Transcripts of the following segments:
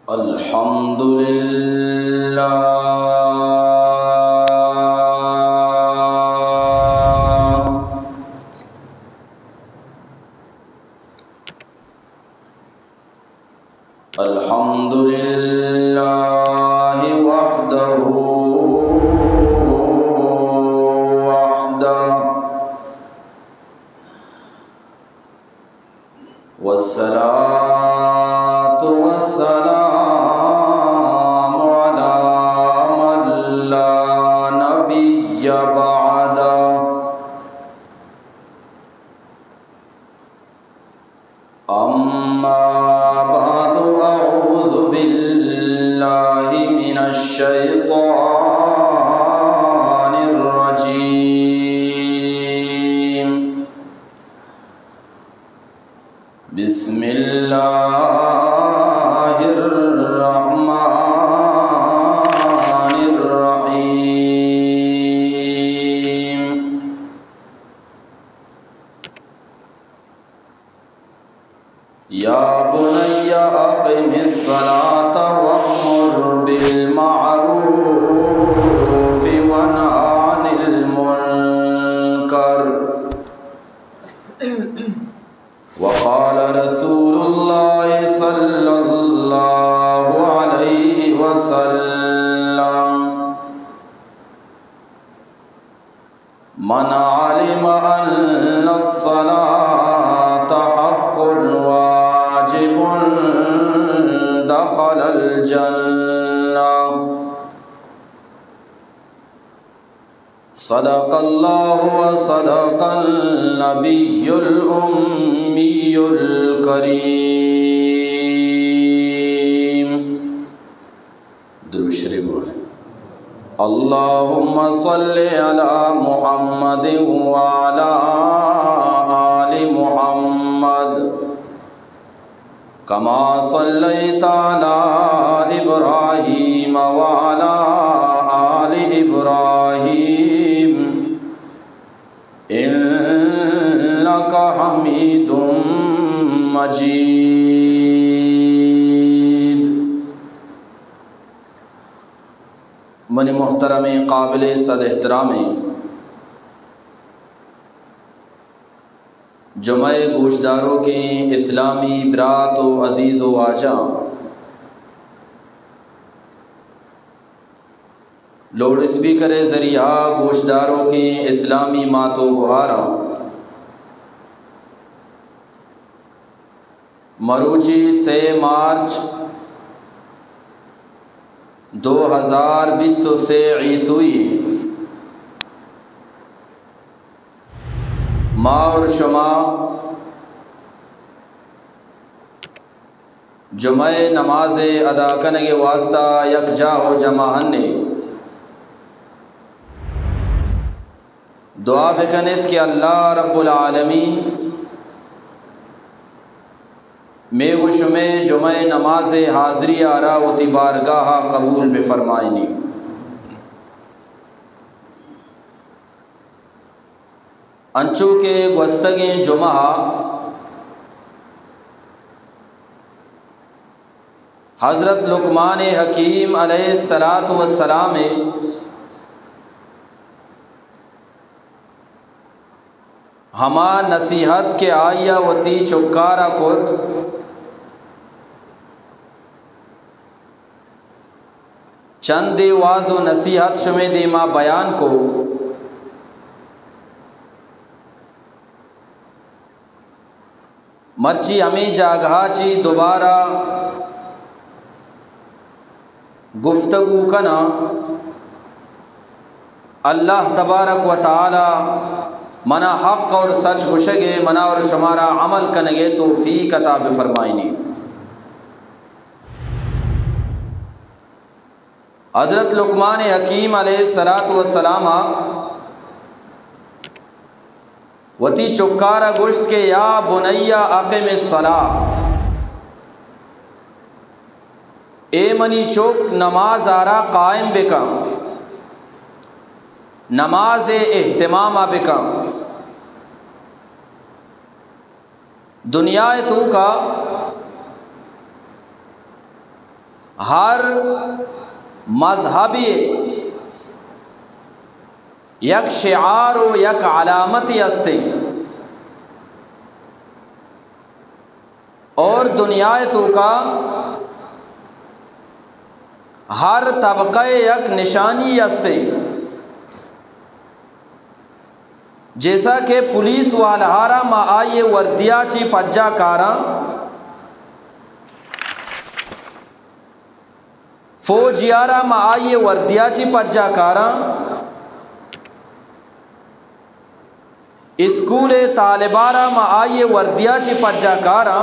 الحمد لله. الحمد لله وحده، وحده. والصلاة والسلام على من لا نبي بعده. أما بعد، أعوذ بالله من الشيطان الرجيم. بسم الله الرحمن الرحيم. يا بني أقم الصلاة وأمر بالمعروف وانه عن المنكر. وقال رسول الله صلى الله عليه وسلم: من علم أن الصلاة حق واجب دخل الجنة. صدق الله وصدق النبي الأمي الكريم. درود شریف بولیں۔ اللهم صل على محمد وعلى آل محمد كما صليت على إبراهيم وعلى آل إبراهيم إنك حميد مجيد. منی محترمیں، قابل صد احترامیں جمعہ ءِ گوشداروکیں اسلامی برات و عزیز و واجہاں، لاؤڈ اسپیکر ءِ ذریعہ ءَ گوشداروکیں اسلامی مات و گہاراں، مروچی سئے مارچ دو ہزار بیست و سے عیسوی، ما اور شما جمعہ ءِ نماز ءِ ادا کنگ ءِ واسطہ یکجاہ و جمع انے۔ دعا بکنیت کہ اللہ رب العالمین مئے و شمئے جمعہ ءِ نماز ءِ حاضری ءَ را وتی بارگاہ ءَ قبول بفرمائینی۔ انچو کہ گوستگیں جمعہ ءَ حضرت لقمان حکیم علیہ الصلوۃ والسلام ءِ ہما نصیحت کہ آئی ءَ وتی چکار ءَ کت، چندے واز و نصیحت شمئے دیما بیان کو۔ مرچی ہمے جاگہ ءَ چی دوبارہ گفتگو کناں۔ اللہ تبارک و تعالی منا حق اور سچ گوشگ ءِ، منا اور شمارا عمل کنگ ءِ توفیق عطا بفرمائینی۔ حضرت لقمان حکیم علیہ الصلوۃ والسلام ءَ وتی چکار ءَ گوشت کہ یا بنی اقم الصلاۃ، اے منی چک، نماز ءَ را قائم بکن، نماز ءِ اہتمام ءَ بکن۔ دنیا ءِ توکا ہر مذہبی یک شعار و یک علامتی ہستے، اور دنیا توکا ہر طبقہ یک نشانی ہستے۔ جیسا کہ پولیس والہارا ما آئیے وردیا چی پجا کاراں، فوجیارا ما آئیے وردیا چی پجا کاراں، اسکول طالبارا ما آئیے وردیا چی پجا کاراں۔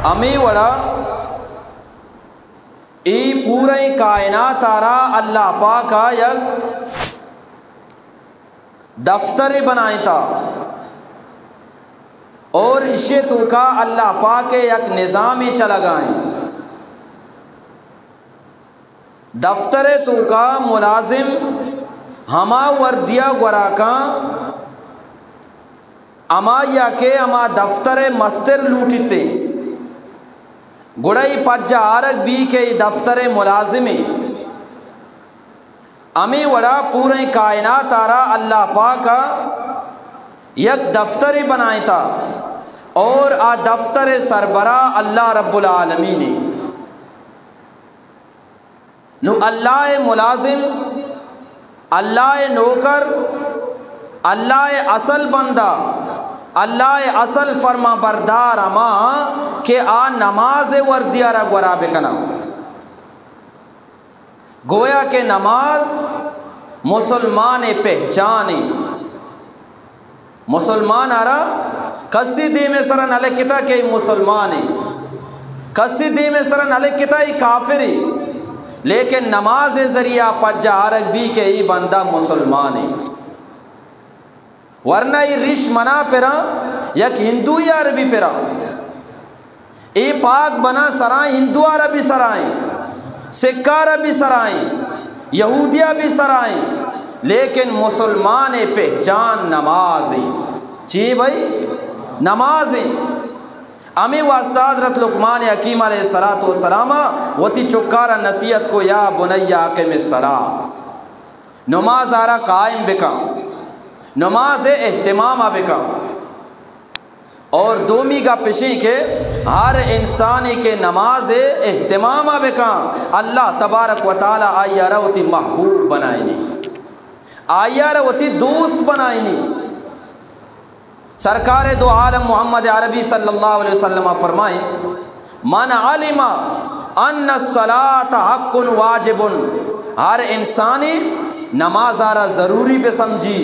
ہمے وڑا اے پوریں کائنات آرا اللہ پاک ء یک دفترے بنائینتا اور ایشی توکا اللہ پاک ء یک نظامے چلگائیں۔ دفتر ء توکا ملازم ہما وردیا گورا کاں، ہمایا کہ ہما دفتر ء مستر لوٹیتے، گڑا ای پجا آرگ بی کہ ای دفتر ء ملازمے۔ ہمے وڑا پوریں کائنات آرا اللہ پاک ء یک دفترے بنائینتا اور آ دفتر ء سربراہ اللہ رب العالمین ء۔ نو اللہ ء ملازم، اللہ ء نوکر، اللہ ء اصل بندہ، اللہ ء اصل فرما بردار ہما کہ آ نماز ء وردی ء را گورا بکناں۔ گویا کہ نماز مسلمان ء پہچان ء۔ مسلمان آرا کسی دیم ء سرا نہ لکھتا کہ اے مسلمان ء، کسی دیم ء سرا نہ لکھتا اے کافر ء، لیکن نماز ء ذریعہ پجا آرگ بی کہ اے بندہ مسلمان ء۔ ورنہ اے ریش منا پرا یک ہندو یا عربی پرا۔ اے پاک بنا سرائیں، ہندو آرا بھی سرائیں، سکھ آرا بھی سرائیں، یہودیا بھی سرائیں، لیکن مسلمان ء پہچان نماز ء۔ چی بھائی؟ نماز ء۔ ہمے واسطہ حضرت لقمان حکیم علیہ الصلوۃ والسلام وتی چکارا نصیحت کو، یا بنی اقم الصلاۃ، نماز آرا قائم بکن، نماز ء اہتمام بکن۔ اور دومی گپ اشیں کہ ہر انسانے کہ نماز ء اہتمام ء بکاں، اللہ تبارک و تعالی آئی ء را وتی محبوب بنائینی، آئی ء را وتی دوست بنائینی۔ سرکار دو عالم محمد عربی صلی اللہ علیہ وسلم فرمائیں، من علم ان الصلاۃ حق واجب، ہر انسانے نماز ء را ضروری بہ سمجھی،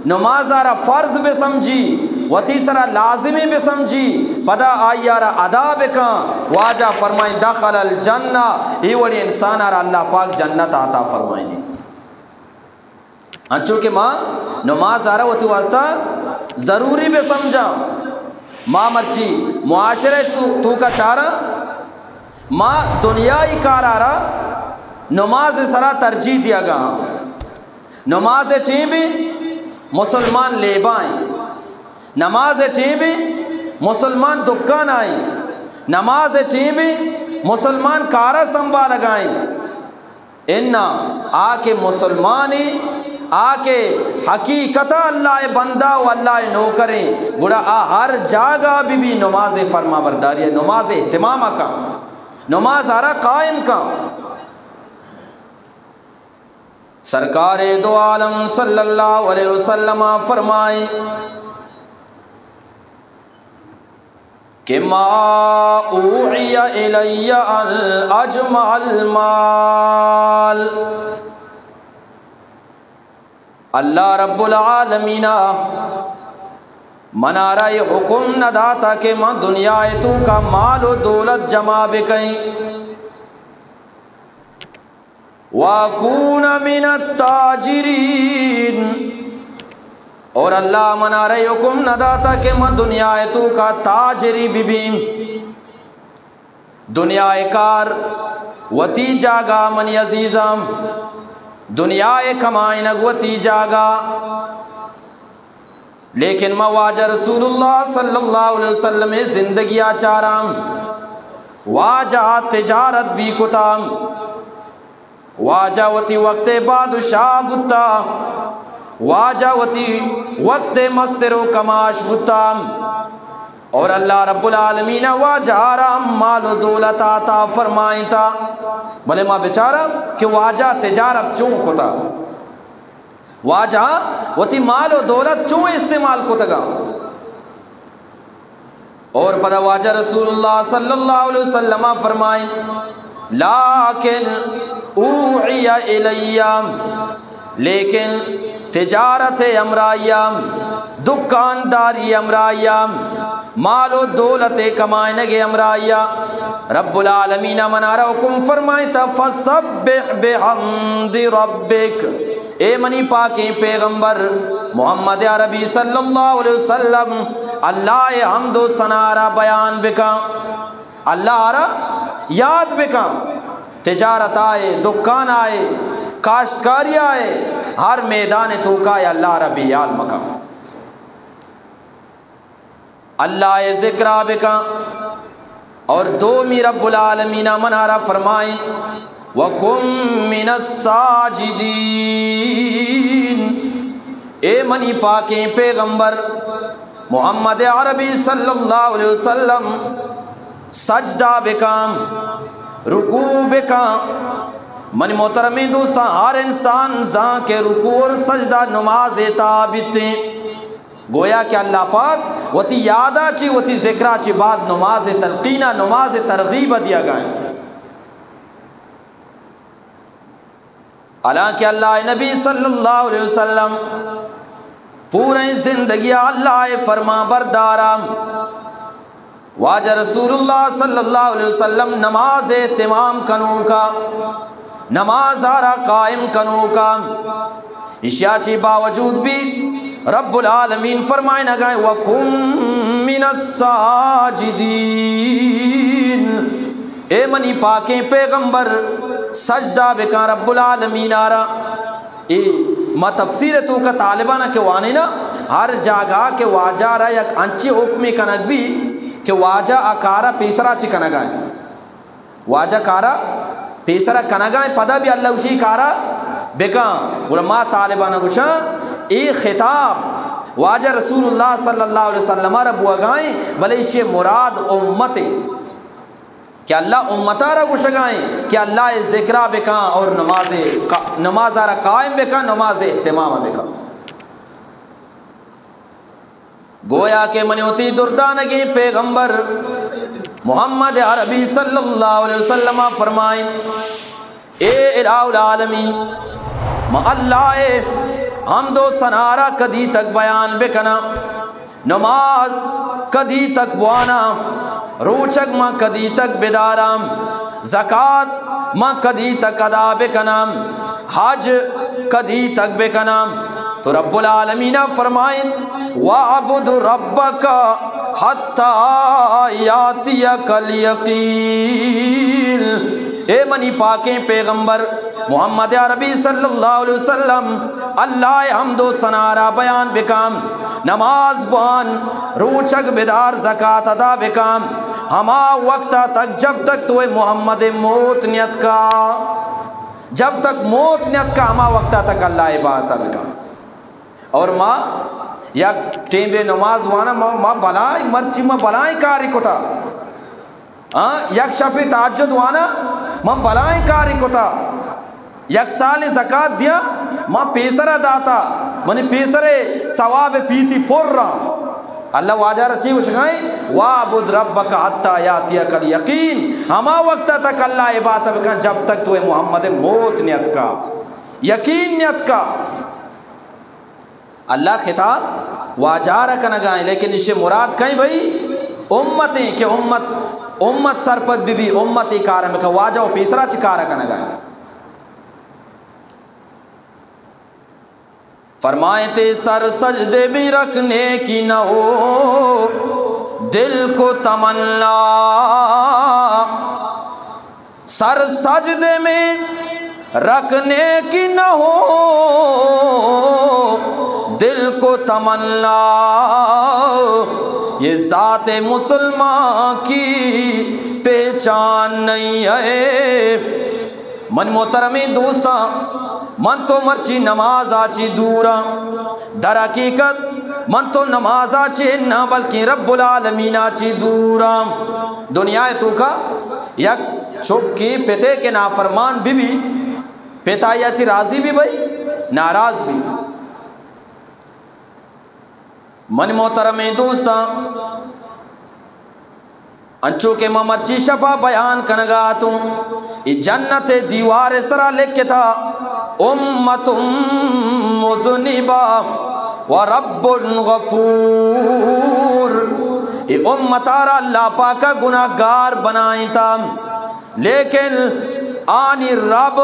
نماز ء را فرض بہ سمجھی، وتی سرا لازمی بہ سمجھی، پدا آئی ء را ادا بکن۔ واجہ فرمائیں، دخل الجنہ، اے وڑی انسان ء را اللہ پاک جنت عطا فرمائینی۔ انچو کہ ما نماز آرا وتی واسطہ ضروری بہ سمجھاں۔ ما مرچی معاشرہ تو، توکا چاراں، ما دنیائی کار آرا نماز سرا ترجیح دیا گا۔ نماز ٹیم بھی مسلمان لیبائیں، نماز ٹیم بھی مسلمان دکان آئیں، نماز ٹیم بھی مسلمان کارا سنبھالگائیں۔ انا آ کہ مسلمانے، آ کہ حقیقتا اللہ ء بندہ و اللہ ء نوکریں، گڑا آ ہر جاگہ بہ بی نماز ء فرما برداری ء، نماز ء اہتمام ء کن، نماز ء را قائم کن۔ سرکار دو عالم صلی اللہ علیہ وسلم فرمائیں، کہ ما اوحی الی ان اجمع المال، اللہ رب العالمین منا را یہ حکم نہ داتا کہ من دنیا ء توکا مال و دولت جمع بکئیں۔ واکون من التاجرین، اور اللہ منا رے حکم نہ داتا کہ من دنیا ء توکا تاجری ببیم۔ دنیا ء کار وتی جاگہ منی عزیزاں، دنیا ء کمائنگ وتی جاگہ، لیکن ما واجہ رسول اللہ صلی اللہ علیہ وسلم ء زندگی ء چاراں۔ واجہ تجارت بھی کتا، واجہ وتی وقت بادشاہ بوتا، واجہ وتی وقت مستر و کماش بوتا، اور اللہ رب العالمین واجہ را مال و دولت عطا فرمائتا۔ بلے ما بچاراں کہ واجہ تجارت چون کتا، واجہ وتی مال و دولت چون استعمال کتگا۔ اور پدا واجہ رسول اللہ صلی اللہ علیہ وسلم فرمائیں، لیکن اوعی الی، لیکن تجارت ہمراہیا، دکانداری ہمراہیا، مال و دولت کمائنگ ہمراہیا رب العالمین منارا حکم فرمائتا، فسبح بحمد ربک۔ اے منی پاکیں پیغمبر محمد عربی صلی اللہ علیہ وسلم، اللہ ءِ حمد و ثنا را بیان بکن، اللہ را یاد بکن۔ تجارت آئے، دکان آئے، کاشتکاری آئے، ہر میدان توکا اللہ را بے یال مکن۔ اللہ ءِ ذکرا بکن۔ اور دومی رب العالمین منارا فرمائیں، وکن من الساجدین۔ اے منی پاکیں پیغمبر محمد عربی صلی اللہ علیہ وسلم، سجدہ بکن، رکوع بکن۔ منی محترمیں دوستاں، ہر انسان زان کہ رکوع اور سجدہ نماز ءِ تہا بیتیں۔ گویا کہ اللہ پاک وتی یادا چی، وتی ذکرا چی بعد نماز تلقینا، نماز ترغیب دیگا ایں۔ حالانکہ اللہ ءِ نبی صلی اللہ علیہ وسلم پوریں زندگیا اللہ ءِ فرمان بردارا، واجہ رسول اللہ صلی اللہ علیہ وسلم نماز اہتمام کنوکا، نماز آرا قائم کنوکا، اشیا چی باوجود بھی رب العالمین فرمائنگا ایں، وکن من الساجدین۔ اے منی پاکیں پیغمبر، سجدہ بکن رب العالمین آرا۔ اے ما تفسیر توکا طالبانا کہ وانینا، ہر جاگہ کہ واجہ را یک انچیں حکمے کنگ بی کہ واجہ آ کارا پیسرا چی کنگا ایں۔ واجہ کارا پیسرا کنگا ایں، پدا بھی اللہ اشی کارا بکن۔ گڑا ما طالبانا گوشاں، اے خطاب واجہ رسول اللہ صلی اللہ علیہ وسلم را بوگا ایں، بلے اشی مراد امت ایں۔ کہ اللہ امتا را گوشگا ایں کہ اللہ ءِ ذکرا بکن اور نماز ق-، نماز آرا قائم بکن، نماز اتمام بکن۔ گویا کہ منی وتی دردانگیں پیغمبر محمد عربی صلی اللہ علیہ وسلم فرمائیں، اے الہ العالمین، ما اللہ ءِ حمد و ثنا را کدی تک بیان بکناں؟ نماز کدی تک بواناں؟ روچگ ما کدی تک بداراں؟ زکات ما کدی تک ادا بکناں؟ حج کدی تک بکناں؟ تو رب العالمین فرمائیں، وَاعْبُدْ رَبَّكَ حَتَّىٰ يَأْتِيَكَ الْيَقِينُ۔ اے منی پاکیں پیغمبر محمد عربی صلی اللہ علیہ وسلم، اللہ ءِ حمد و ثنا را بیان بکن، نماز بوان، روچگ بدار، زکات ادا بکن، ہما وقت تک جب تک تو محمد موت نیتکا، جب تک موت نیتکا، ہما وقت تک اللہ عبادت بکن۔ اور ما یک ٹیمبے نماز وانا، ما، ما بلائیں، مرچی ما بلائیں کارے کتا۔ ہاں، یک شپے تہجد وانا، ما بلائیں کارے کتا۔ یک سالے زکات دیا، ما پیسرا داتا۔ منی پیسرے ثواب پیتی پر را۔ اللہ واجہ را چی گوشگائیں؟ وَاعْبُدْ رَبَّكَ حَتَّىٰ يَأْتِيَكَ الْيَقِينُ۔ ہما وقت تک اللہ عبادت بکن جب تک تو محمد موت نیتکا، یقین نیتکا۔ اللہ خطاب واجہ را کنگا ایں، لیکن اشی مراد کئیں بھئی؟ امت ایں کہ امت، امت سرپد بی بی، امت ای کارا بکن، واجہ و پیسرا چی کارا کنگا ایں؟ فرمائیں، تیرے سر سجدے میں رکھنے کی نہ ہو دل کو تمنا، سر سجدے میں رکھنے کی نہ ہو دل کو تمنا، یہ ذات مسلمان کی پہچان نہیں ہے۔ من محترمیں دوستاں، من تو مرچی نماز آ چی دوراں۔ در حقیقت من تو نماز آ چی نہ، بلکہ رب العالمین آ چی دوراں۔ دنیا توکا یک چکے پتے کے نافرمان بی بی، پتا یا چی راضی بی بھائی، ناراض بی۔ من محترمیں دوستاں، انچو کہ ما مرچی شپا بیان کنگا اتوں، ای جنت دیوار سرا لکھتا، امت مذنبہ و رب غفور۔ ای امتارا اللہ پاکا گناہگار بنائیں تا۔ لیکن آنی رب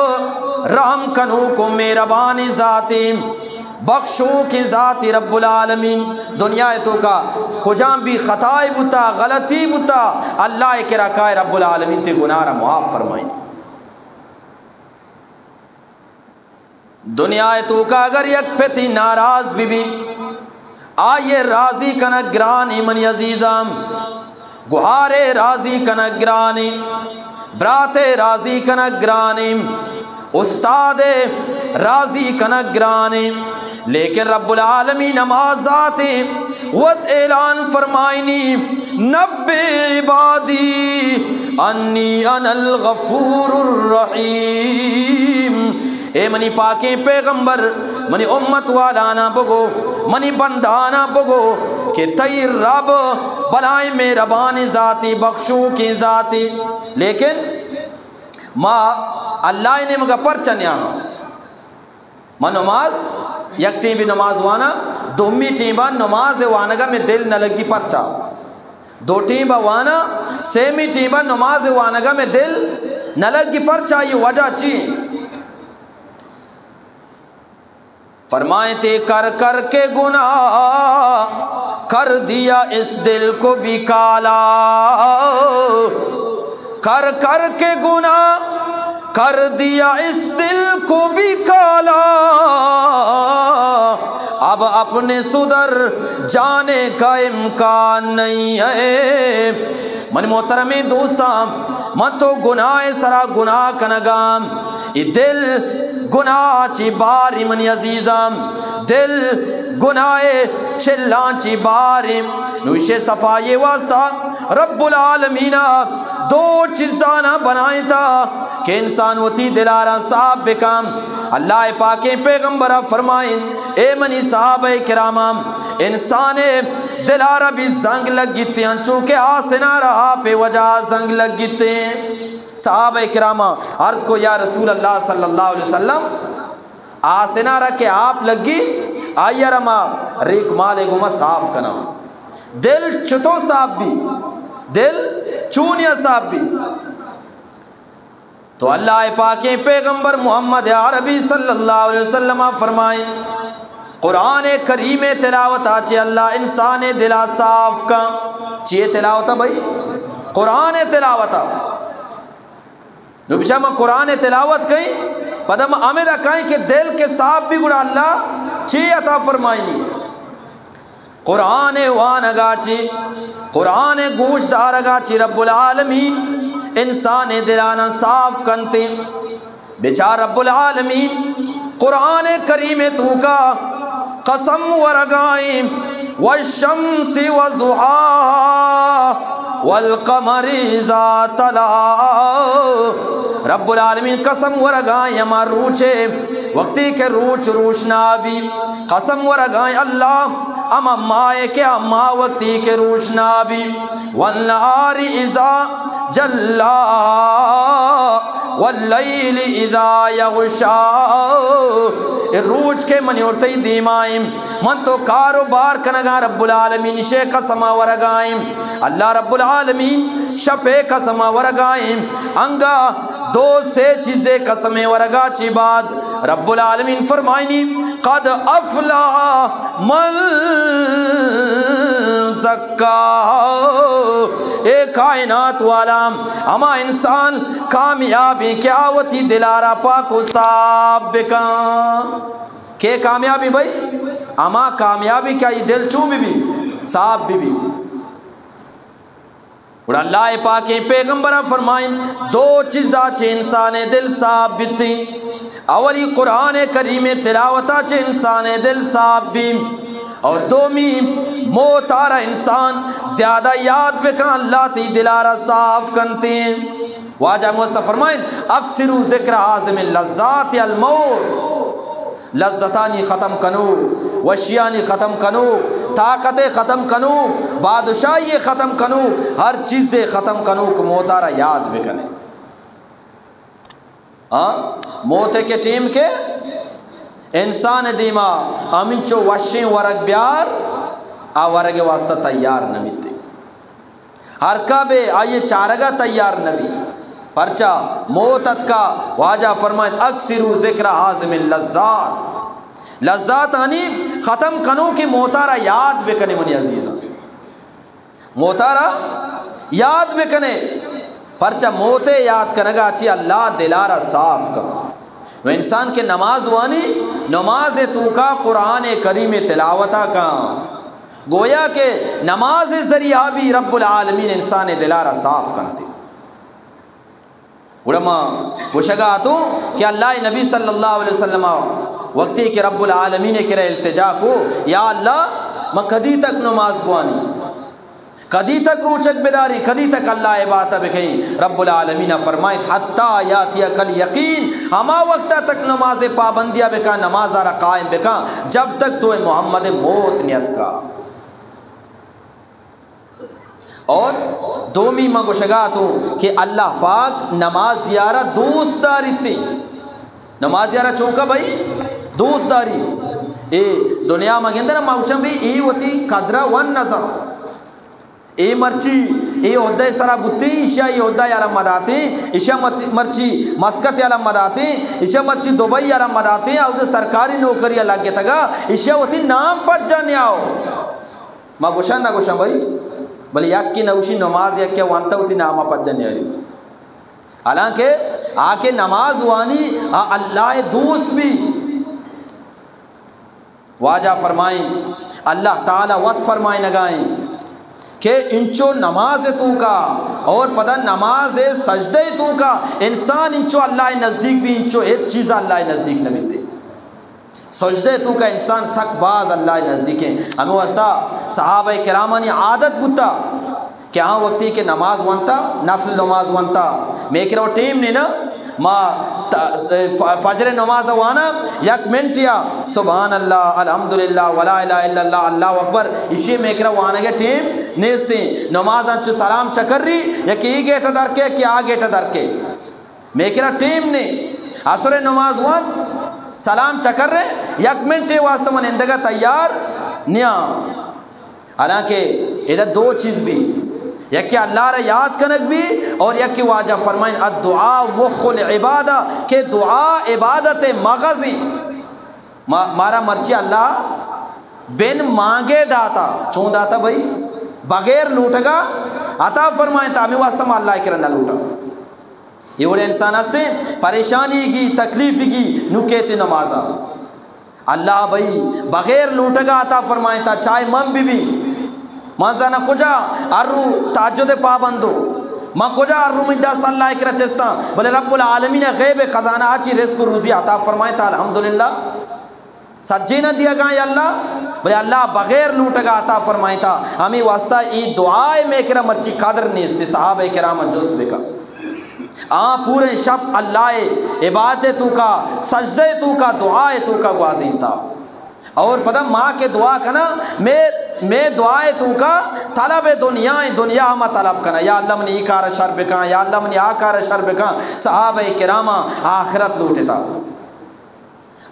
رحم کنوک و مہربانی ذاتی، بخشوک ذاتی۔ رب العالمین دنیا توکا کجام بھی خطائی بوتا، غلطی بوتا، اللہ کرا کائے، رب العالمین تے گناہ را معاف فرمائیں۔ دنیا توکا اگر یک پتی ناراض بی بی، آئیے راضی کنگ گرانی منی عزیزاں، گوہارے راضی کنگ گرانی، براتے راضی کنگ گرانی، استادے راضی کنگ گرانی، لیکن رب العالمین ہما ذاتے وت اعلان فرمائنی، نبی عبادی انی انا الغفور الرحیم۔ اے منی پاکیں پیغمبر، منی امت والانا بگو، منی بندانا بگو کہ تئی رب بلائیں مہربانیں ذاتی، بخشوکیں ذاتی۔ لیکن ما اللہ نیمگا پرچہ نیاہاں؟ من نماز، یک ٹیم بی نماز وانا، دومی ٹیم با نماز وانگا میں دل نہ لگی، پرچا؟ دو ٹیم با وانا، سیمی ٹیم با نماز وانگا میں دل نہ لگی، پرچا؟ یہ وجہ چی؟ فرمائیں تے کر کر کے گناہ کر دیا اس دل کو بھی کالا، کر کر کے گناہ کر دیا اس دل کو بھی کالا، اب اپنے سدھر جانے کا امکان نہیں ہے۔ من محترمیں دوستاں، من تو گناہ سرا گناہ کنگاں، ای دل گناہ چی باری منی عزیزاں، دل گناہ چلاں چی باری۔ نو ایشی صفائی واسطہ رب العالمین دو چیزانا بنائیں تا کہ انسان وتی دلارا صاف بکن۔ اللہ پاکیں پیغمبر فرمائیں، اے منی صحابہ کراماں، انسان دلارا بھی زنگ لگیتے، انچو کہ آسنارا آپ وجہ زنگ لگیتے۔ صحابہ کراماں عرض کو، یا رسول اللہ صلی اللہ علیہ وسلم، آسنارا کہ آپ لگی، آئیارا ما ریک مالے گوما صاف کنا۔ دل چتو صاف بی؟ دل چونیا صاف بی؟ تو اللہ پاکیں پیغمبر محمد عربی صلی اللہ علیہ وسلم فرمائیں، قرآن کریم تلاوت آ چی اللہ انسان دلا صاف کا۔ چیئے تلاوت بھائی؟ قرآن تلاوت۔ نو بچا ما قرآن تلاوت کئیں، پدا ما ہمدا کئیں کہ دل کہ صاف بی گڑا اللہ چی عطا فرمائنی؟ قرآن وانگا چی، قرآن گوش دارگا چی رب العالمین انسان دلانا صاف کنتے۔ بچار رب العالمین قرآن کریم توکا قسم ورگائیں، والشمس وضحاها والقمر اذا تلاها۔ رب العالمین قسم ورگائیں ہما روچے وقتی کہ روچ روشنا بی، قسم ورگائیں اللہ ہما ماہ کہ ہما وقتی کہ روشنا بی، والنهار اذا جلاها واللیل اذا یغشا۔ اے روچ کہ منی اور تئی دیمائیں، من تو کاروبار کنگا، رب العالمین شے قسم ورگائیں۔ اللہ رب العالمین شپے قسم ورگائیں۔ انگا دو سے چیزے قسم ورگا چی بعد رب العالمین فرمائنی، قد افلح من زکاها۔ اے کائنات والا، ہما انسان کامیابی کہ آ وتی دلارا پاک و صاف بکن۔ کہ کامیابی بھائی؟ ہما کامیابی کہ آئی دل چون بی بی؟ صاف بی بی۔ گڑا اللہ پاکیں پیغمبر فرمائیں، دو چیزا چہ انسان دل صاف بیتیں۔ اولی قرآن کریم تلاوتا چہ انسان دل صاف بی، اور دومی موتارا انسان زیادہ یاد بکن، اللہ تی دلارا صاف کنتے۔ واجہ مصطفی فرمائیں، اکثروا ذکر حازم اللذات الموت۔ لذتانی ختم کنوک، وشیانی ختم کنوک، طاقت ختم کنوک، بادشاہی ختم کنوک، ہر چیز ختم کنوک، موتارا یاد بکنے۔ ہاں، موت کے ٹیم کے انسان دیما ہمینچو وشیں ورگ بیار، آ ورگ واسطہ تیار نہ بیتے۔ ہر کا بے آئی چارگا تیار نبی۔ پرچا موت اتکا، واجہ فرمائیں، اکثروا ذکر حازم اللذات۔ لذاتانی ختم کنوکیں موتارا یاد بکنے منی عزیزاں۔ موتارا یاد بکنے۔ پرچا موتے یاد کنگا چی اللہ دلارا صاف کا۔ نو انسان کہ نماز وانی، نماز توکا قرآن کریم تلاوتا کا۔ گویا کہ نماز ذریعہ بھی رب العالمین انسان دلارا صاف کنتے۔ گڑا ما گوشگا اتوں کہ اللہ نبی صلی اللہ علیہ وسلم وقتی کہ رب العالمین کرا التجا کو، یا اللہ، ما کدی تک نماز بوانی؟ کدی تک روچگ بداری؟ کدی تک اللہ عبادت بکیں؟ رب العالمین فرمائیت، حتی یاتیک الیقین، ہما وقتا تک نماز پابندیا بکا، نماز را قائم بکا، جب تک تو محمد موت نیت کا۔ اور دومی ما گوشگا تو کہ اللہ پاک نماز یارا دوست داریتے۔ نماز یارا چونکا بھائی دوست داری۔ اے دنیا ما گندنا ما گوشن بھی اے وتی قدرہ ون نزان۔ اے مرچی، اے عہدہ سرا بوتیں، ایشیا اے عہدہ یارا مداتیں، ایشیا مرچی، مرچی مسقط یارا مداتیں، ایشیا مرچی دبئی یارا مداتیں، اود سرکاری نوکری لگتگا، ایشیا وتی نام پجا نیاؤ۔ ما گوشاں نہ گوشاں بھائی، بلے یکی نہ گوشی نماز یکی وانتا وتی نام پجا نیاری۔ حالانکہ آ کہ نماز وانی، آ اللہ دوست بھی۔ واجہ فرمائیں، اللہ تعالی وت فرمائنگائیں کہ انچو نماز توکا اور پدا نماز سجدہ توکا انسان انچو اللہ نزدیک بھی، انچو ہچ چیز اللہ نزدیک نہ بیتے۔ سجدہ توکا انسان سک باز اللہ نزدیک ہیں۔ ہمیں واسطہ صحابہ کرامانی عادت بوتا کہ آ وقتی کہ نماز وانتا، نفل نماز وانتا، میکرو ٹیم نے نا، ما ت-، ف-، فجر نماز وانا یک منٹ یا سبحان اللہ، الحمدللہ، ولا الہ الا اللہ، اللہ اکبر، اشی میکرا وانگے ٹیم نیستیں۔ نماز انچو سلام چکری، یکی ای گیٹ در کے، یکی آ گیٹ در کے۔ میکرا ٹیم نے، عصر نماز وان، سلام چکر رہے، یک منٹ واسطہ من اندگا تیار نیاں۔ حالانکہ ادا دو چیز بھی، یکی اللہ را یاد کنگ بھی اور یکی واجہ فرمائیں الدعاء مخ العبادہ، کہ دعا عبادت مغزی۔ ما-، مارا مرچی اللہ بن مانگے داتا، چون داتا بھائی؟ بغیر لوٹگا عطا فرمائیں، تا ہمیں واسطہ ما اللہ کرا نہ لوٹا۔ یہ وڑے انسان ہستے پریشانی کی، تکلیف کی، نکیت نمازا۔ اللہ بھئی بغیر لوٹگا عطا فرمائیں تا چاہے من بھی بھی۔ من زانا کجا ہر رو تہجد پابندو۔ من کجا ہر رو من دست اللہ کرا چستاں۔ بلے رب العالمین غیب خزانہ آچی رزق و روزی عطا فرمائیں تا الحمدللہ۔ سجینہ دیگا یا اللہ، بلے اللہ بغیر لوٹگا عطا فرمائیں تا۔ ہمیں واسطہ ای دعائے میں کرا مرچی قدر نیست۔ صحابہ کرام جست بکا۔ آ پوریں شپ اللہ ء عبادت ء توکا، سجدہ ء توکا، دعا ء توکا گوازینتا۔ اور پدا ما کہ دعا کنا، میں، میں دعا ء توکا طلب دنیا ء، دنیا ما طلب کنا، یا اللہ منی ای کار شر بکن، یا اللہ منی آ کار شر بکن۔ صحابہ کراما آخرت لوٹتا۔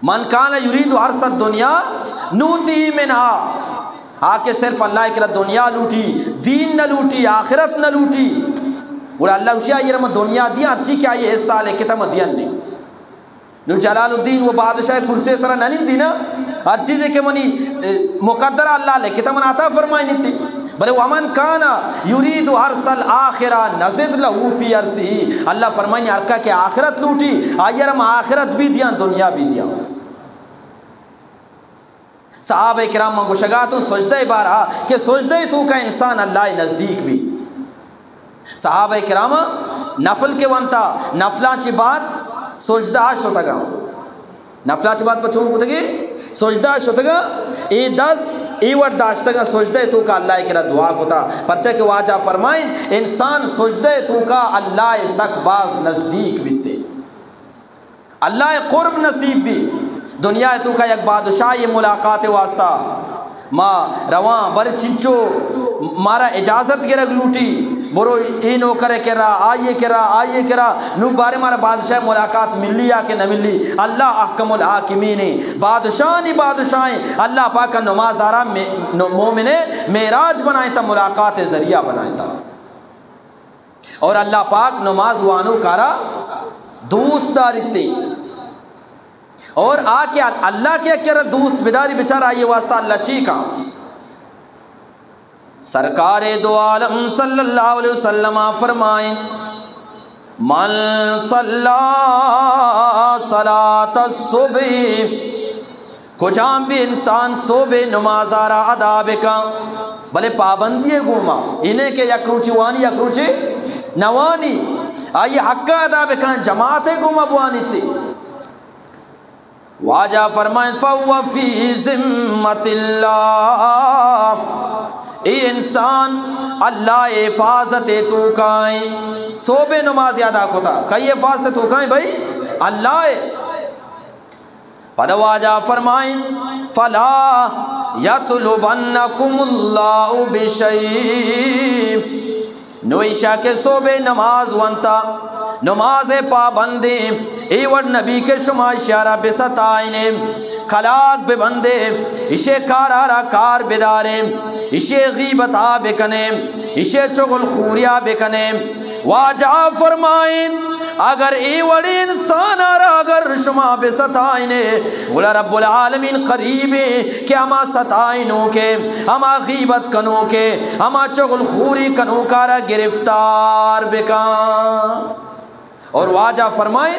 من کان یرید حرث الدنیا نؤتہ منہا۔ آ کہ صرف اللہ کرا دنیا لوٹی، دین نہ لوٹی، آخرت نہ لوٹی، گڑا اللہ گوشی آئی را من دنیا دیاں، ہرچی کہ آئی حصہ لکھتا من دیاں نہیں۔ نو جلال الدین و بادشاہ کرسی سرا نہ نندی نا، ہر چیزے کہ منی، اے، مقدر اللہ لکھتا من عطا فرمائنی تھی۔ بلے ومن کان یرید حرث الآخرہ نزد لہ فی حرثہ، اللہ فرمائنی ہر کا کہ آخرت لوٹی، آئی را من آخرت بھی دیاں، دنیا بھی دیاں۔ صحابہ کرام من گوشگا تو سجدہ بارہا کہ سجدہ توکا انسان اللہ نزدیک بھی۔ صحابہ کرام نفل کہ ونتا، نفلاں چی بعد سجدہ شتگا۔ نفلاں چی بعد پہ چون کتگی؟ سجدہ شتگا۔ اے دست اے وڑ داشتگا، سجدہ توکا اللہ کرا دعا کتا۔ پرچہ کہ واجہ فرمائیں، انسان سجدہ توکا اللہ سک باز نزدیک بیتے۔ اللہ ء قرب نصیب بی۔ دنیا ء توکا یک بادشاہی ملاقات ء واسطہ ما رواں، بر چنچو مارا اجازت گرگ لوٹی، برو اے نوکر ء کرا، آئی ء کرا، آئی ء کرا، نو بارے مارا بادشاہ ملاقات ملی یا کہ نہ ملی؟ اللہ احکم الحاکمین ہیں، بادشاہانی بادشاہ ہیں۔ اللہ پاک نماز آرا مے-، نو-، مومن ء معراج بنائیں تا، ملاقات ء ذریعہ بنائیں تا۔ اور اللہ پاک نماز وانوکارا دوست داریتے۔ اور آ کہ اللہ کے کرا دوست بداری، بچار آئیے واسطہ اللہ چی کا؟ سرکار دو عالم صلی اللہ علیہ وسلم فرمائیں، من صلی صلاة الصبح، کجام بھی انسان صبح نماز آرا ادا بکن، بلے پابندی گوما، انہیں کہ یک روچی وانی، یک روچی نوانی، آئی حق ادا بکن، جماعت گوما بوانی تی۔ واجہ فرمائیں، فهو في ذمة الله، اے انسان اللہ حفاظت توکائیں۔ صبح نماز ادا کتا، کئی حفاظت توکائیں بھائی؟ اللہ۔ پدا واجہ فرمائیں، فلا يطلبنكم الله بشيء۔ نو ایشا کہ صبح نماز ونتا، نماز پابندیں، اے وڑ نبی کہ شما اشارا بستائنے، کلاگ ببندے، اشے کارارا کار بدارے، اشے غیبتا بکنے، اشے چغل خوریا بکنے۔ واجہ فرمائیں، اگر اے وڑیں انسان آرا اگر شما بستائنے، گڑا رب العالمین قریبیں کہ ہما ستائنوکے، ہما غیبت کنوکے، ہما چغل خوری کنوکارا گرفتار بکن۔ اور واجہ فرمائیں،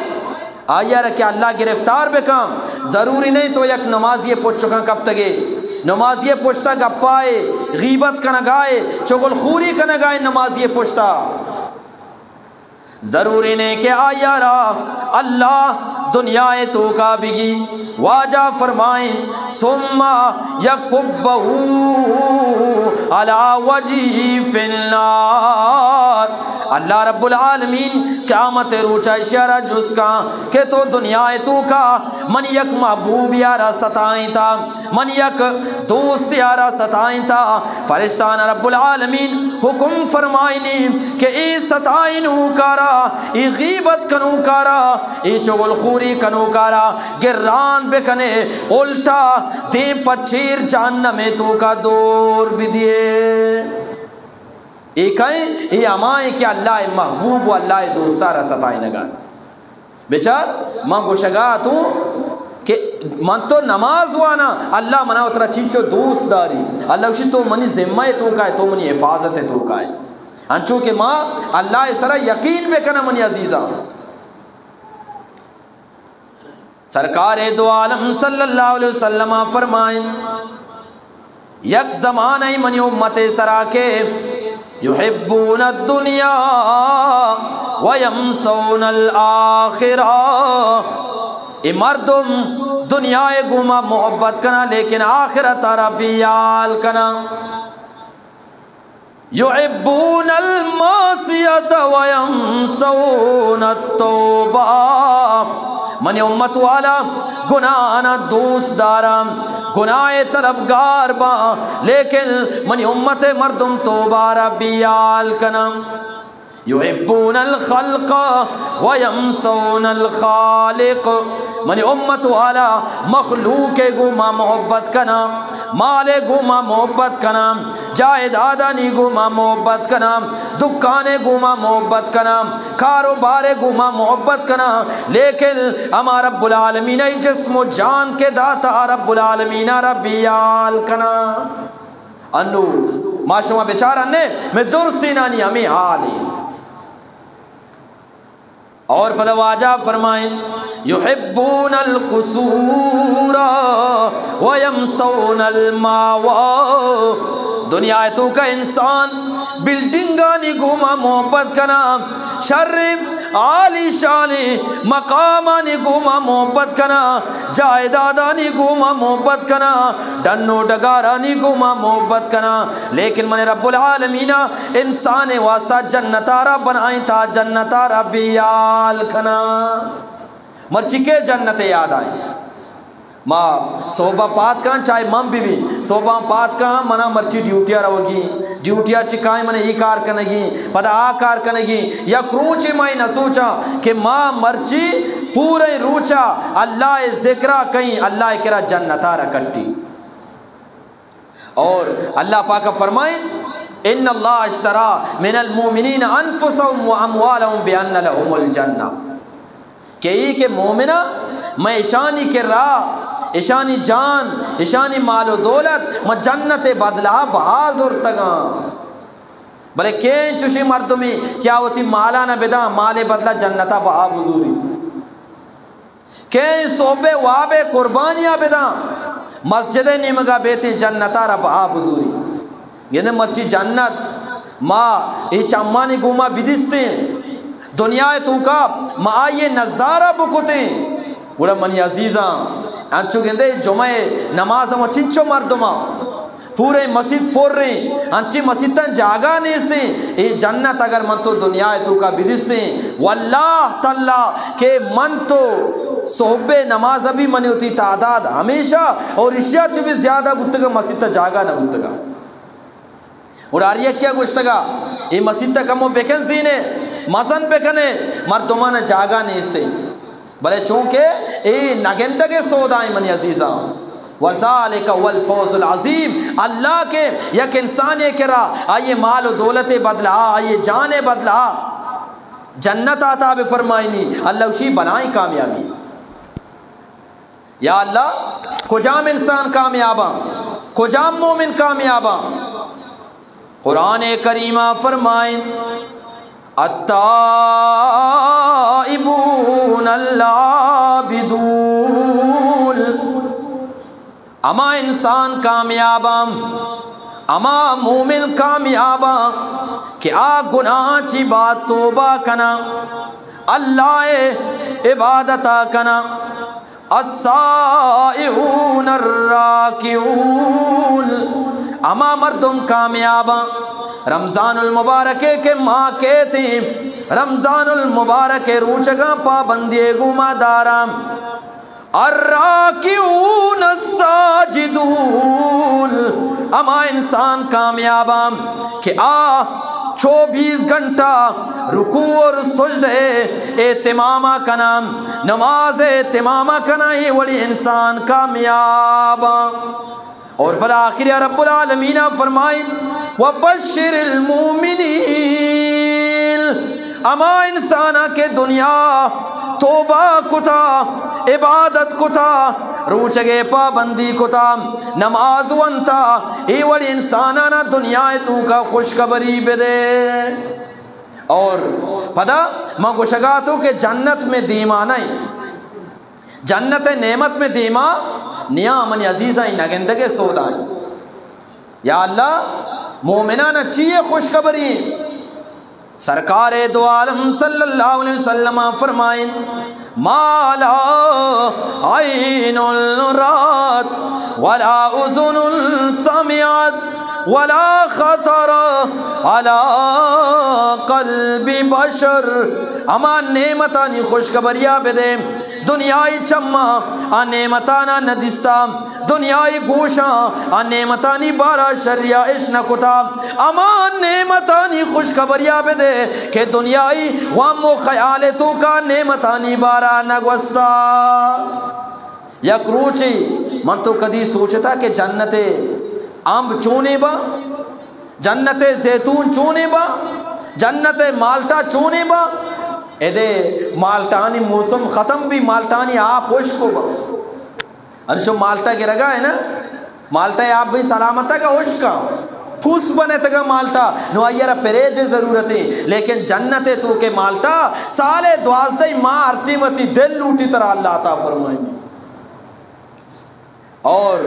آئی آرا کہ اللہ گرفتار بکن، ضروری نہیں تو یک نمازی پچکاں کپتگے، نمازی پشتا گپائے، غیبت کنگائے، چغل خوری کنگائے نمازی پشتا۔ ضروری نے کہ آئی آرا اللہ دنیا توکا بگی۔ واجہ فرمائیں، ثم يكبه على وجهه في النار۔ اللہ رب العالمین قیامت روچا اشارا جست کن کہ تو دنیا توکا من یک محبوب یارا ستائیں تا، من یک دوست یارا ستائیں تا۔ فرشتان رب العالمین حکم فرمائنی کہ اے ستائنوکارا، اے غیبت کنوکارا، اے چغل خوری کنوکارا گران بکنے، الٹا دیم پچیر جہنم توکا دور بدیے۔ اے کئیں؟ اے ہمائیں کہ اللہ محبوب و اللہ دوستارا ستائنگا۔ بچار، من گوشگا اتوں کہ من تو نماز وانا، اللہ منا وترا چنچو دوست داری۔ اللہ گوشی تو منی ذمہ توکائے، تو منی حفاظت توکائے۔ انچو کہ ما اللہ سرا یقین بکناں منی عزیزاں۔ سرکار دو عالم صلی اللہ علیہ وسلم فرمائیں، یک زمانہ منی امت سرا کہ يحبون الدنيا وينسون الآخرة۔ اے مردم دنیا گوما محبت کنا لیکن آخرت را بیال کنا۔ يحبون المعصية وينسون التوبة۔ منی امت والا گناہانا دوست داراں، گناہ طلبگار باں، لیکن منی امت مردم توبہ را بیال کناں۔ يحبون الخلق وينسون الخالق۔ منی امت والا مخلوق گوما محبت کناں، مال گوما محبت کناں، جائیدادانی گوما محبت کناں، دکان گوما محبت کناں، کاروبار گوما محبت کناں، لیکن ہما رب العالمین ای جسم و جان کہ داتا رب العالمین را بیال کناں۔ انو ما شما بچار انے، میں درسینانی ہمیں حال ہے۔ اور پدا واجہ فرمائیں، يحبون القصور وينسون الماوى۔ دنیا توکا انسان بلڈنگانی گوما محبت کناں، شریں عالی شانیں مقامانی گوما محبت کناں، جائیدادانی گوما محبت کناں، ڈن و ڈگارانی گوما محبت کناں، لیکن من رب العالمین انسان واسطہ جنتا را بنائیں تا جنتا را بیال کناں۔ مرچی کے جنت یاد آئیں؟ ما صحبا پاد کاں، چاہے من بہ بی، صحبا پاد کاں، منا مرچی ڈیوٹیا روگی، ڈیوٹیا چہ کائیں منا ای کار کنگی، پدا آ کار کنگی۔ یک روچے ما ای نہ سوچاں کہ ما مرچی پورے روچا اللہ ذکرا کئیں، اللہ کرا جنتا را کٹی۔ اور اللہ پاک فرمائیں، ان اللہ اشتری من المؤمنین انفسهم واموالهم بان لهم الجنہ، کہ ای کہ مومنا، میں اشانی کرا، اشانی جان، اشانی مال و دولت، میں جنت بدلہ بہا زرتگاں۔ بلے کئے چوشیں مردمے کہ آ وتی مالا نہ بداں، مال بدلہ جنتا بہا بزوری؟ کئے صحبے وابے قربانیا بداں، مسجد نیمگا بیتیں جنتا را بہا بزوری؟ گندے مرچی جنت ما اے چمانی گوما بدیستیں، دنیا توکا ما آئیے نظارہ بکتیں۔ گڑا منی عزیزاں، انچو گندے جمعہ نماز ہم چنچو مردماں پورے مسیت پر ایں، انچیں مسیتاں جاگہ نیستیں۔ اے جنت اگر من تو دنیا توکا بدیستیں، واللہ تاللہ کہ من تو صحب نماز بھی منی ہوتی تعداد ہمیشہ اور اشیا چی بھی زیادہ بوتگا، مسیت جاگہ نہ بوتگا۔ گڑا ہر یکیا گوشتگا، اے مسیت ء کمو بکن زینے، مزن بکنے، مردمان جاگہ نیستے۔ بلے چونکہ اے نگندگ سودائیں منی عزیزاں، وذالک هو الفوز العظیم، اللہ کہ یک انسانے کرا آئیے مال و دولت بدلہ، آئیے جان بدلہ جنت عطا بفرمائنی، اللہ اشی بلائیں کامیابی۔ یا اللہ، کجام انسان کامیاباں؟ کجام مومن کامیاباں؟ قرآن کریمہ فرمائیں، التائبون العابدون۔ ہما انسان کامیاباں، ہما مومن کامیاباں کہ آ گناہ چی بعد توبہ کناں، اللہ عبادتا کناں۔ السائحون الراکعون، ہما مردم کامیاباں رمضان المبارک کے ماہ کیتیں، رمضان المبارک روچگاں پابندی گوما داراں۔ الراکعون الساجدون، ہما انسان کامیاباں کہ آ چوبیس گھنٹہ رکوع اور سجدہ اہتمام کناں، نماز اہتمام کناں، اے وڑی انسان کامیاباں۔ اور پدا آخر رب العالمین فرمائیں، وبشر المؤمنین، ہما انسانا کہ دنیا توبہ کتا، عبادت کتا، روچگے پابندی کتا، نماز ونتا، اے وڑی انسانانا دنیا توکا خوشخبری بدے۔ اور پدا ما گوشگا تو کہ جنت میں دیما نہیں، جنت نعمت میں دیما نیا، منی عزیزاں، نگندگے سودائیں۔ یا اللہ، مومنان چیئے خوشخبری؟ سرکار دو عالم صلی اللہ علیہ وسلم فرمائیں، ما لا عین رات ولا اذن سمعت ولا خطر علی قلب بشر۔ ہما نعمتانی خوشخبریا بدے، دنیائی چماں آ نعمتانا ندیستا، دنیائی گوشاں آ نعمتانی بارا شریا اش نہ کتا۔ ہما نعمتانی خوشخبریا بدے کہ دنیائی وہم و خیال توکا نعمتانی بارا نہ گوستا۔ یک روچے من تو کدی سوچتا کہ جنت امب چونے با؟ جنت زیتون چونے با؟ جنت مالٹا چونے با؟ ادے مالٹانی موسم ختم بی، مالٹانی آپ ہشک با۔ انشو مالٹا گرگا ہے نا، مالٹا آپ بھی سلامت ہے کہ ہشکا، پھوس بنے تگا مالٹا، نو آئیے را پریج ضرورت ہے، لیکن جنت توکے مالٹا سالے دوازدہ ماہ ہر ٹیم وتی دل لوٹی ترا اللہ عطا فرمائیں۔ اور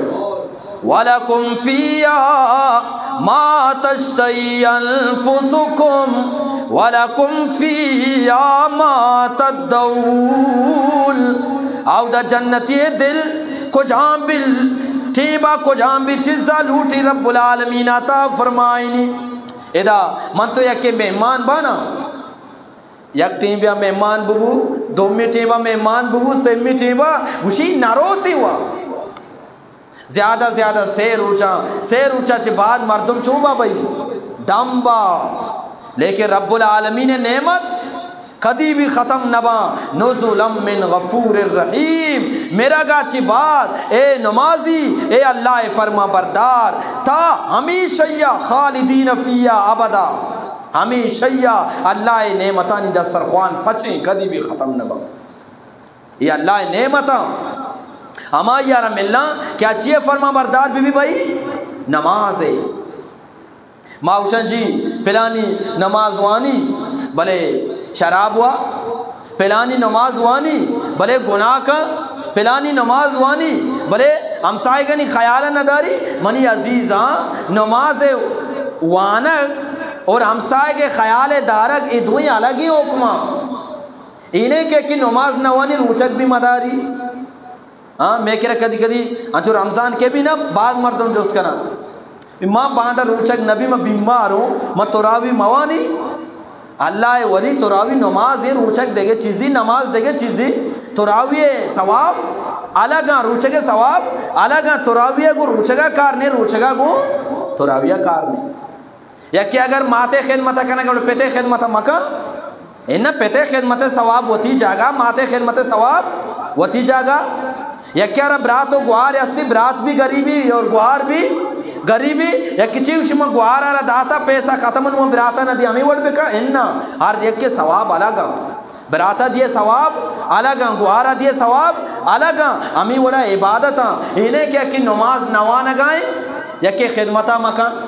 وَلَكُمْ فِيهَا مَا تَشْتَهِي أَنْفُسُكُمْ ولکم فیہا ما تدعون۔ آودا جنتی دل کجام بل ٹیبا کجام بھی چیزا لوٹی، رب العالمین عطا فرمائنی۔ ادا من تو یکے مہمان بانا، یک ٹیم بیا مہمان ببو، دومی ٹیبا مہمان ببو، سیمی ٹیبا گوشی نروتی وا۔ زیادہ زیادہ سے روچاں، سے روچاں چہ بعد مردم چون با بئی؟ دم با۔ لیکن رب العالمین نعمت کدی بھی ختم نہ باں۔ نزلا من غفور الرحیم۔ مرگا چہ بعد اے نمازی، اے اللہ فرمان بردار، تا ہمیشہ یا خالدین فیہا ابدا۔ ہمیشہ یا اللہ نعمتانی دسترخوان پچیں، کدی بھی ختم نہ باں۔ اے اللہ ءِ نعمتاں ہمائی ءَ را ملاں کہ آ چی ءِ فرمان بردار بہ بی بھئی؟ نماز ءِ۔ ما گوشاں جی پلانی نماز وانی بلے شراب وا، پلانی نماز وانی بلے گناہ کن، پلانی نماز وانی بلے ہمسائگانی خیال نہ داری۔ منی عزیزاں، نماز وانگ اور ہمسائگ خیال دارگ اے دوئیں الگیں حکماں۔ اینیں کہ، کہ نماز نہ وانی روچگ بھی مداری۔ ہاں، مے کرا کدی کدی انچو رمضان کے بھی نا، بعض مردم جست کنا، ما باندا روچگ نبی، ما بیمار ہوں، ما تراوی موانی۔ اللہ ولی، تراوی نماز ہے، روچگ دگہ چیزی، نماز دگہ چیزی۔ تراوی ثواب الگاں، روچگ ثواب الگاں۔ تراوی کو روچگا کار نے، روچگا کو تراوی کار نے۔ یکے اگر ماتے خدمت کنگ، گڑا پتے خدمت مکن۔ انہ، پتے خدمت ثواب وتی جاگہ، ماتے خدمت ثواب وتی جاگہ۔ یکے را برات و گوار ہستی، برات بھی غریبی اور گوار بھی غریبی۔ یکے چی شما گوار را داتا، پیسہ ختم، نو براتا نہ دی، ہمیں وڑ بکا۔ انہ، ہر یکے ثواب الگ۔ براتا دیے ثواب الگ، گوارا دیے ثواب الگ۔ ہمیں وڑا عبادت۔ انہیں کہ، کہ نماز نوانگائیں، یکے خدمتا مکن۔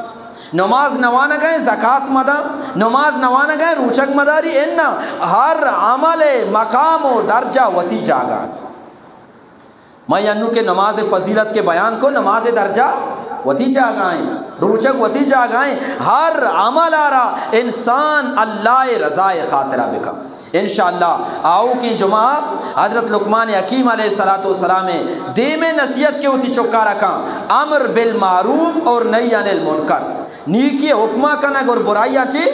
نماز نوانگائیں، زکات مداں، نماز نوانگائیں، روچگ مداری۔ انہ، ہر عمل مقام و درجہ وتی جاگہ۔ ما انو کہ نماز فضیلت کے بیان کو، نماز درجہ وتی جاگہ ہیں، روچگ وتی جاگہ ہیں۔ ہر عمل آرا انسان اللہ رضا خاطرہ بکن۔ انشاءاللہ آؤکیں جمعہ حضرت لقمان حکیم علیہ الصلوۃ والسلام دیمے نصیحت کے وتی چکارا کن، امر بالمعروف اور نہی عن المنکر، نیکی حکمہ کنگ اور برائیاں چی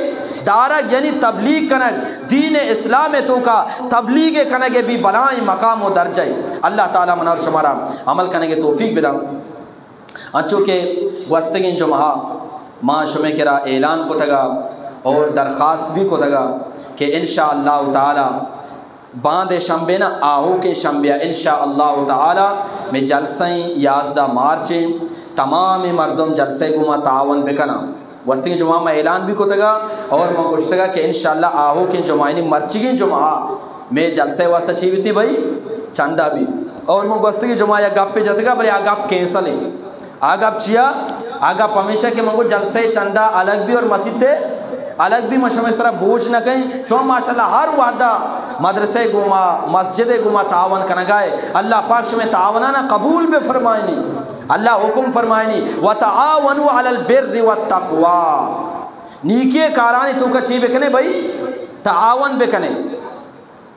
دارگ، یعنی تبلیغ کنگ، دین اسلام توکا تبلیغ کنگ بھی بلائیں مقام و درجہ۔ اللہ تعالی منا اور شمارا عمل کنگ توفیق بدن۔ انچو کہ گوستگیں جمعہ ما شمے کرا اعلان کتگا اور درخواست بھی کتگا کہ انشاءاللہ تعالی باندے شنبے نا، آہوکیں شنبے آ انشاءاللہ تعالی میں جلسہ ایں، یازدہ مارچ ایں، تمام مردم جلسہ گوما تعاون بکناں۔ گوستگیں جمعہ ما اعلان بھی کتگا اور ما گوشتگا کہ انشاءاللہ آہوکیں جمعہ، یعنی مرچگیں جمعہ میں جلسہ واسطہ چی بیتی بھائی؟ چندہ بھی۔ اور ما گوستگیں جمعہ یا گپ پہ جتگا، بلے آ گپ کینسل ہے۔ آ گپ چیا؟ آ گپ ہمیشہ کہ من گو جلسہ چندہ الگ بھی اور مسیت الگ بھی، من شمے سرا بوجھ نہ کہیں۔ شما ماشاءاللہ ہر وحدہ مدرسہ گوما، مسجد گوما تعاون کنگائے۔ اللہ پاک شمے تعاونانا قبول بہ فرمائنی۔ اللہ حکم فرمائنی، وتعاونوا علی البر والتقوی۔ نیکی کارانی توکا چی بکنے بھائی؟ تعاون بکنے۔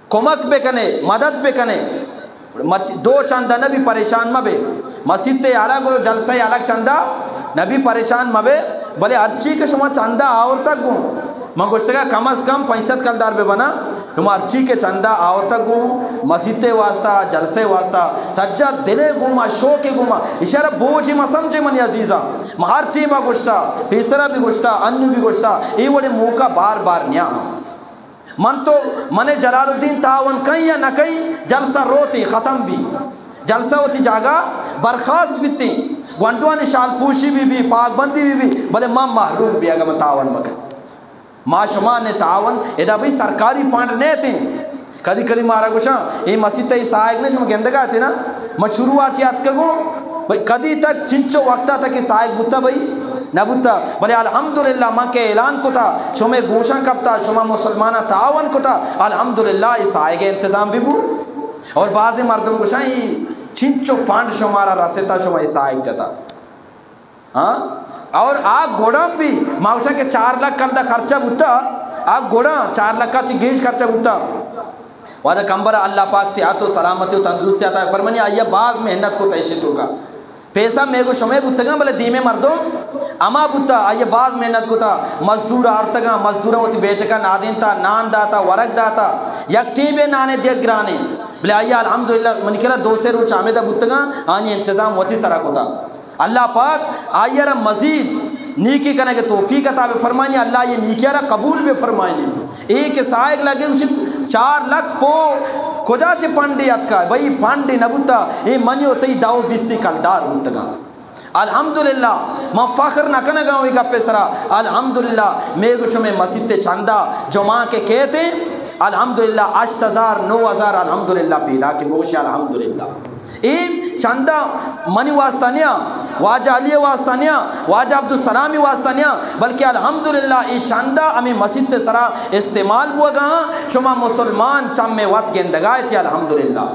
کمک بکنے، مدد بکنے۔ مرچی دو چندہ نبی، پریشان مبے۔ مسیت الگ و جلسہ الگ چندہ نبی، پریشان مبے۔ بلے ہرچی کہ شما چندہ آورتگ گوں، من گوشتگا کم از کم پنچ سد کلدار بہ بنا۔ شما ہرچی کہ چندہ آورتگ گوں، مسیت واسطہ، جلسہ واسطہ، سجا دلے گوما، شوق گوما، اشارہ بوجھ مہ سمجھے منی عزیزاں۔ ما ہر ٹیما گوشتا، پیسرا بھی گوشتا، انو بھی گوشتا، اے وڑے موقع بار بار نیا۔ من تو، من جلال الدین تعاون کئی یا نہ کئی، جلسہ روتی ختم بھی۔ جلسہ وتی جاگہ برخاست بیتی۔ گونڈوانی شال پوشی بھی بھی، پاک بندی بھی بھی، بلے ما محروم بھی اگر من تعاون مکن۔ ما شما نے تعاون، ادا بھی سرکاری فنڈ نہیں تھے۔ کدی کدی مارا گوشاں، اے مسیت ای سائگ نے شما گندگا تھے نا؟ ما شروعات چی اتکگوں، بھئی، کدی تک چنچو وقتا تک سائگ بوتا بھئی؟ نہ بوتا۔ بلے الحمدللہ من کہ اعلان کتا، شمے گوشاں کپتا، شما مسلماناں تعاون کتا، الحمدللہ اے سائگ انتظام بھی بو۔ اور بعض مردم گوشاں، اے چنچو فنڈ شمارا رسیتا، شما اے سائگ جتا۔ ہاں؟ اور آ گڑا بھی ما گوشاں کہ چار لاکھ کلدار خرچہ بوتا، آ گڑا چار لکھ ءَ چہ گیش خرچہ بوتا۔ واجہ کمبر ءَ اللہ پاک صحت و سلامتی و تندرستی عطا فرمانی، آئی ءَ باز محنت کو تیشی توکا۔ پیسہ میگو شمے بوتگاں، بلے دیمے مردم ہما بوتا، آئی ءَ باز محنت کتا، مزدور آرتگاں، مزدوراں وتی بیٹکا نادینتا، نان داتا، ورگ داتا، یک ٹیمے نانے دیگ گرانے، بلے آئی ءَ الحمدللہ منی کرا دو سے روچ آمیدہ بوتگاں، آنی انتظام وتی سرا کتا۔ اللہ پاک آئی ءَ را مزید نیکی کنگ ءِ توفیق عطا بہ فرمائنی، اللہ یہ نیکی ءَ را قبول بہ فرمائنی۔ اے کہ سائگ لگے گوشی چار لکھ پو کجا چہ پنڈے اتکا؟ بھئی پنڈے نہ بوتا، اے منی و تئی دہ و بیستی کلدار بوتگا۔ الحمدللہ، من فخر نہ کنگا ہوں اے گپے سرا۔ الحمدللہ، میگو شمے مسیت چندہ جمعہ کہ کیتے، الحمدللہ، ہشت ہزار، نو ہزار، الحمدللہ، پیدا کہ بگوشے الحمدللہ۔ اے چندہ منی واسطہ نیا، واجہ علی واسطہ نیا، واجہ عبدالسلامی واسطہ نیا، بلکہ الحمدللہ اے چندہ ہمیں مسیت سرا استعمال بوگا ہاں۔ شما مسلمان چم وت گندگا ایتی، الحمدللہ۔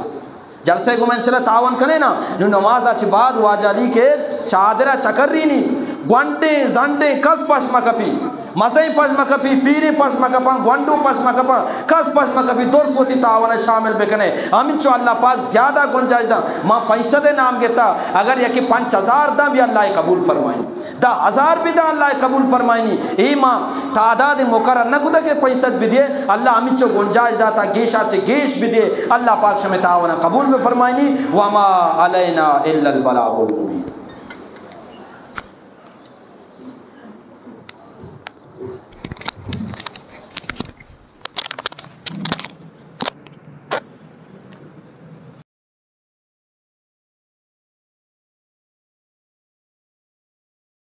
جلسے گو من انشاءاللہ تعاون کنے نا، نو نماز چہ بعد واجہ علی کے چادرہ چکرینی، گونڈیں زنڈیں کس پش مکپی۔ مزنیں پش مکپی، پیریں پش مکپاں، گونڈو پش مکپاں، کس پش مکپی، درست وتی تعاون ءَ شامل بکنے۔ ہمینچو اللہ پاک زیادہ گنجائش داں۔ ما پنچ سد نام گتا، اگر یکے پنچ ہزار داں بھی اللہ قبول فرمائیں، دہ ہزار بھی داں اللہ قبول فرمائنی۔ اے ما تعداد مقرر نہ کتا کہ پنچ سد بدیے، اللہ ہمینچو گنجائش داتا، گیشا چہ گیش بدیے۔ اللہ پاک شمے تعاون قبول بفرمائنی۔ وما علینا الا البلاغ المبین۔